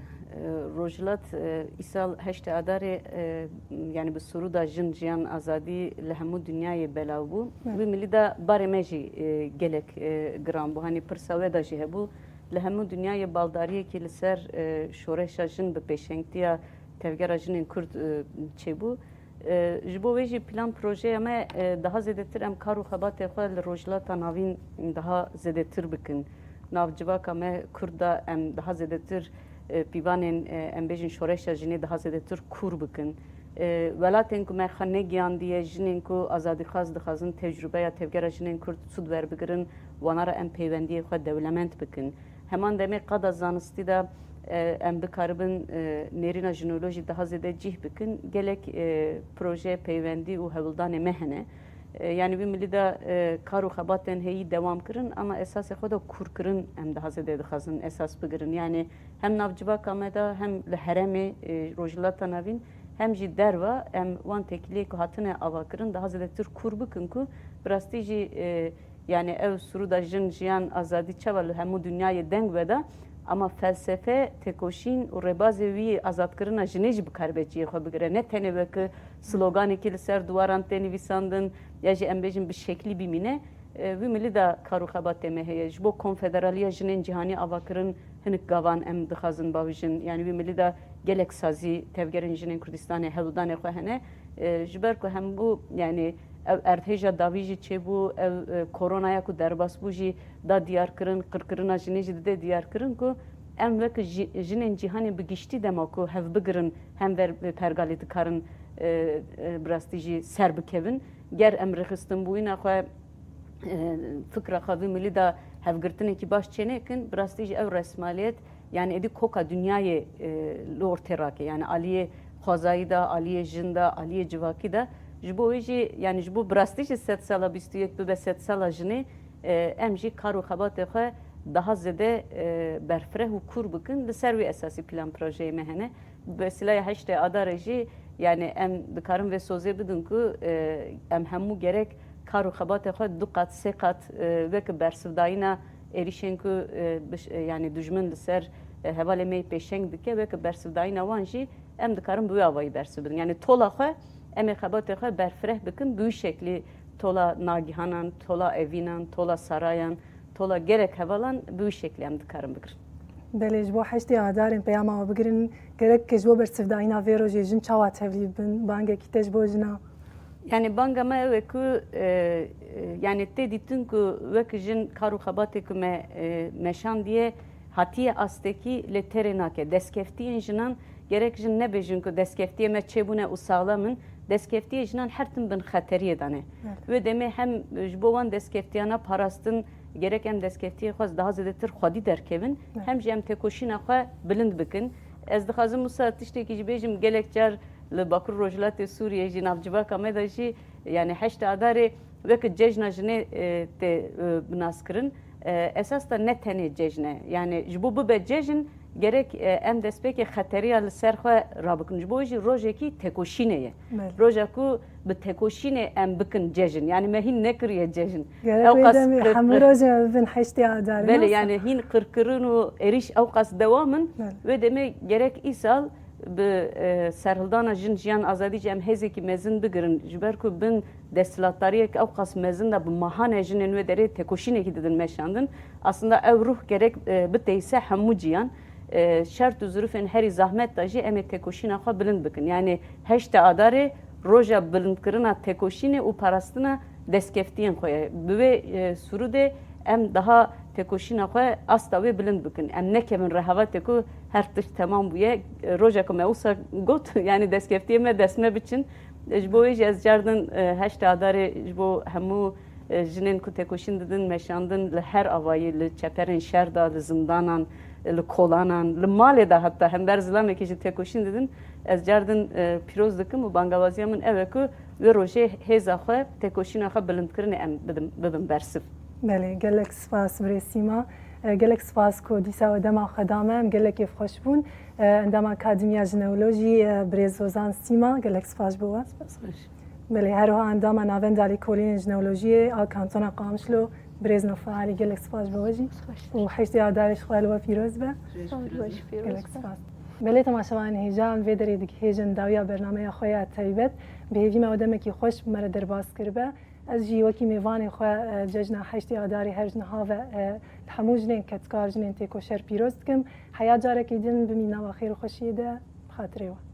Rojhilat, e, îsal heştê Adarê, e, yani bi sûrûda jin, jiyan, azadî li hemû dinyayê belav bû. Evet. Wî milî de barê me jî, e, gelek, e, giran bû. Hani pirsa we de jî hebû. Li hemû dinyayê baldariyekî li ser, e, şoreşa jin bi pêşengtiya Tevgera Jinên Kurd, e, çêbû. E, ji bo wê jî plan projeya me, e, daha zêdetir em kar û xebatê xwe li Rojhilata Navîn daha zêdetir bikin. Nav civaka me Kurd de em daha zêdetir, e, pîvanên, e, em bêjin şoreşa jinê daha zêdetir kûr bikin. E, welatên ku me xwe negiyandiye, jinên ku azadîxwaz dixwazin tecrûbeya Tevgera Jinên Kurd sûd werbigirin, wana re em peywendiyê xwe dewlemend bikin. Heman demê qada zanistî de, e, em bikaribin, e, nêrîna jinolojî daha zêde cih bikin. Gelek, e, proje, peywendî û hewldanê me hene. E, yani wî milî de, e, kar û xebatên heyî dewam kirin, ama esasê xwe de kûrkirin em daha zêde dixwazin esas bigirin. Yani hem nav civaka me de hem li herêmê, e, Rojhilata Navîn hem jî derva em wan têkiliyê ku hatine avakirin daha zêdetir kûr bikin ku bi rastî jî, e, Yani ew sirûda jin, jiyan, azadî çawa li hemû dinyayê deng veda, ama felsefe, têkoşîn û rêbazê wî azadkirina jinê jî bikaribe cihê xwe bigire. Ne tenê wek sloganekî li ser diwaran tê nivîsandin ya jî em bêjin bi şeklî bimîne. E, wî milî de kar û xebatê me heye. Ji bo Konfederaliya Jinên Cîhanî avakirin hinek gavan em dixwazin bavêjin. Yani wî milî de gelek sazî tevgerên jinên Kurdistanê hewldanê xwe hene. E, ji ber ku hembû, yani ev erdhêja dawî jî çêbû, ev, e, koronaya ku derbas bû jî da diyarkirin, qirkirina jinê jî dide diyarkirin ku em wek jî, jinên cîhanê bi giştî dema ku hev bigirin, hemver pergalê dikarin, e, e, bi rastî jî ser bikevin. Ger em rêxistinbûyîna xwe, e, fikra xwe vî milî de hevgirtinekî baş çênekin, bi rastî jî ew resmaliyet, yani êdî koka dinyayê, e, li ortê rake, yani aliyê xwezayî de, aliyê jin de, aliyê civakî de. Ji bo wê jî, yani ji bo bi rastî jî sedsala bîst û yek bibe sedsala jinê, e, em jî kar û xebatê xwe daha zêde, e, berfireh û kûr bikin. Li ser wê esasî plan projeyê me hene. Bi silaya heştê Adarê jî, yani em dikarin vê sozê bidin ku, e, em hemû gerek kar û xebatê xwe du qat, sê qat, e, wek bersivdayîna êrîşên ku, e, biş-, e, yani dijmin li ser, e, hevalê me yê pêşeng dike, wek bersivdayîna wan jî em dikarin bi wê avayî bersiv bidin. Yani tola xwe, em ê xebatê xwe berfireh bikin, bi wî şeklî tola nagihanan, tola evînan, tola sarayan, tola gelek hevalan bi wî şeklî em dikarin bigirin. Belê, ji bo heştê Adarên peyama we bigirin, gerek ji bo bersivdayîna vê rojê jin çawa tevlî bin, bangekî te ji bo jina? Yani banga me ew e ku, e, e, yani tê dîtin ku wek jin kar û xebatê ku me, e, meşandiye hatiye astekî lê terê nake. Destkeftiyên jinan gerek jin nebêjin ku destkeftiyê me çêbûne û saxlam in. Destkeftiyê jinan her tim bin xeteriyê de ne. Evet. Wê demê hem ji bo wan destkeftiyana parastin gerek em destkeftiyê xwe daha zêdetir xwedî derkevin, Evet. hem jî em têkoşîna xwe bilind bikin. Ez dixwazim wisa tiştekî jî bêjim, gelek car li Bakur Rojhilatê Sûriyê jî navcivaka me de jî, yani heştê Adarê wek cejna jinê, e, tê, e, bi nas kirin. E, esas de ne tenê cejn e. Yani ji bo bibe cejn, gerek, e, em destpêkê xeteriya li ser xwe rabikin. Ji bo wê jî rojekî têkoşînê ye. Belê. Roja ku bi têkoşînê em bikin cejn. Yani me hîn nekiriye cejn. Gerek Ew wê qas demê qir-, hemû qir- rojê me bibin heştê Adarê, Belê, ne wisa? Yani hîn qirkirin û êrîş ew qas dewam in. Belê. Wê demê gerek îsal bi, e, serhildana jin, jiyan, azadî jî em hêzekî mezin bigirin. Ji ber ku bin desthilatdariyek ew qas mezin de bi mahane jinên wê derê têkoşînekî didin meşandin. Aslında ew ruh gerek, e, biteyse hemû ciyan. E, şert û zirûfên herî zahmet de jî em ê têkoşîna xwe bilind bikin. Yani heştê Adarê roja bilindkirina têkoşînê û parastina destkeftiyên xwe ye. Bi wê, e, sirûdê em daha têkoşîna xwe asta wê bilind bikin. Em nekevin rehavatê ku her tişt temam bûye. E, roja ku me wisa got, yani destkeftiyê me dest me biçin, Ji bo wê jî ez cardin e, heştê Adarê ji bo hemû e, jinên ku têkoşîn didin, meşandin li her avayî, li çeperên şer de, li zindanan, li kolanan, li malê de heta hember zilamekî jî têkoşîn didin, ez cardin e, pîroz dikim û bangawaziya min ew e ku wê rojê hêza xwe, têkoşîna xwe bilindkirinê em bidin, bibin bersiv. Belê, gelek spas birê Sîma. E, gelek spas ku dîsa we dema xwe da me, em gelekî xweş bûn. E, endama Akademiya Jineolojî, e, birêz Ozan Sîma, gelek spas bo we. Belê, her wiha endama Navenda Lêkolînên Jineolojiyê a Kantona Qamişlo, birêz Nofealî, gelek spas bo we jî. Û heştê Adarê ji xwe li we pîroz be. Gelek spas. Belê temaşevanên hêja, em vê derê digihêjin dawiya bernameya xwe ya taybet. Bi hêvî me we demekî xweş bi me re derbas kiribe. Ez jî wekî mêvanê xwe, e, cejna heştê Adarê her ji niha ve, e, li hemû jinên kedkar, jinên têkoşer pîroz dikim. Heya carekî din bimîn nava xêr û xweşiyê de, bi xatirê we.